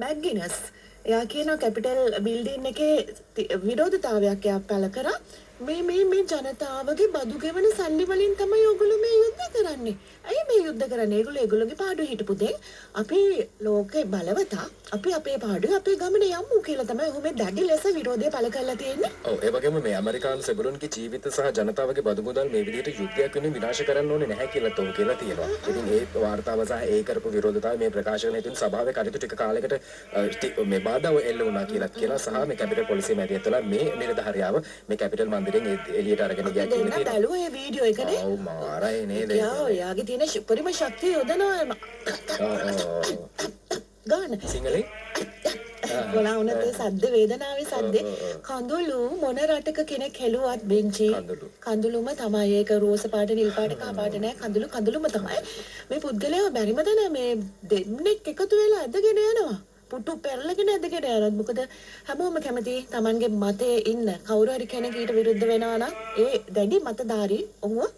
මැක්ගිනස් එයා කියනවා capital building එකේ විරෝධතාවයක් එයා පළ කරා. මේ මේ මේ ජනතාවගේ බදු ගෙවන සල්ලි වලින් තමයි ඔයගොල්ලෝ මේ යුද්ධ කරන්නේ. ඇයි මේ යුද්ධ කරන්නේ? ඒගොල්ලෝ ඒගොල්ලෝගේ පාඩුවේ හිටපු දෙන් අපි ලෝකේ බලවතා අපි අපේ පාඩුවේ අපේ ගමන යමු කියලා තමයි ඔහු මේ දැඩි ලෙස විරෝධය පළ කරලා තියෙන්නේ. ඔව්, ඒ වගේම මේ ඇමරිකානු සෙබළුන්ගේ ජීවිත සහ ජනතාවගේ බදු මුදල් මේ විදිහට යුද්ධයක් වෙනුවෙන් විනාශ කරන්න ඕනේ නැහැ කියලාත් ඔහු කියලා තියෙනවා. ඉතින් ඒ වාර්තාව සහ ඒ කරපු විරෝධතාවය මේ ප්‍රකාශ කරන හේතුවෙන් සභාවේ කටයුතු ටික කාලයකට මේ බාධාව එල්ල වුණා කියලාත් කියලා සහ මේ කැපිටල් පොලිසිය මැදිහත් වෙලා මේ නිලධාරියාව මේ කැපිටල් මන්දිරයෙන් එළියට අරගෙන ගියා කියලා තියෙනවා. බැලුවා ඒ වීඩියෝ එකනේ. ඔව්, මාරයි නේද? එයාගේ තියෙන උපරිම ශක්තිය යොදනවා. ගන්න. සිංහලෙන් ගොලා වුණත් ඒ සද්ද වේදනාවේ සද්දේ කඳුළු මොන රටක කෙනෙක් හෙළුවත් බෙන්චි කඳුළුම තමයි. ඒක රෝස පාට නිල් පාට කහ පාට නෑ, කඳුළු කඳුළුම තමයි. මේ පුද්ගලයා බැරිම තැන මේ දෙන්නෙක් එකතු වෙලා ඇදගෙන යනවා. පුටු පෙරලගෙන ඇදගෙන යනවා. මොකද හැමෝම කැමති තමන්ගේ මතයේ ඉන්න කවුරු හරි කෙනෙක් ඊට විරුද්ධ වෙනවා නම් ඒ දැඩි මතධාරී ඔහුව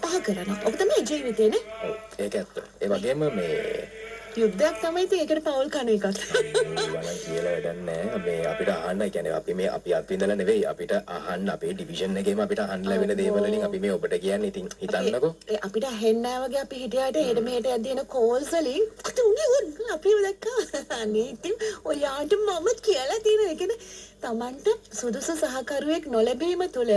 පහ කරනවා. ඔක තමයි ජීවිතේ නේ. ඔව්, ඒක ඇත්ත. ඒ වගේම මේ යුද්ධයක් තමයි ඉතින් ඒකට පවුල් කන එකත්. ඒවා නම් කියලා වැඩක් නෑ. මේ අපිට අහන්න, ඒ කියන්නේ අපි මේ අපි අත්විඳලා නෙවෙයි, අපිට අහන්න අපේ ඩිවිෂන් එකේම අපිට අහන්න ලැබෙන දේවල් වලින් අපි මේ ඔබට කියන්නේ. ඉතින් හිතන්නකෝ. ඒ අපිට ඇහෙන්නේ නෑ වගේ අපි හිටියාට එහෙට මෙහෙට යද්දී එන කෝල්ස් වලින් මොකද උනේ අපිව දැක්කා. අනේ ඉතින් ඔයාට මම කියලා තියෙන ඒ කියන්නේ තමන්ට සුදුසු සහකරුවෙක් නොලැබීම තුළ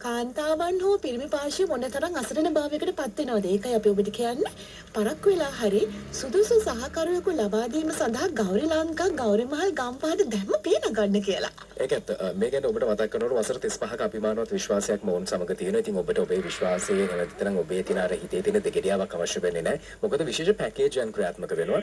කාන්තාවන් හෝ පිරිමි පාර්ශ්වය මොනතරම් අසරණ භාවයකට පත් වෙනවද? ඒකයි අපි ඔබට කියන්නේ. පරක්කු වෙලා හරි සුදුසු සහකරුවෙකු ලබා දීම සඳහා ගෞරි ලංකා ගෞරි මහල් ගම්පහට දැම්ම පිය නගන්න කියලා. ඒක ඇත්ත. මේ ගැන ඔබට මතක් කරනකොට වසර 35ක අභිමානවත් විශ්වාසයක්ම ඔවුන් සමග තියෙනවා. ඉතින් ඔබට ඔබේ විශ්වාසයේ නැවතිතරම් ඔබේ තියෙන අර හිතේ තියෙන දෙගිඩියාවක් අවශ්‍ය වෙන්නේ නැහැ. මොකද විශේෂ පැකේජ් එකක් ක්‍රියාත්මක වෙනවා.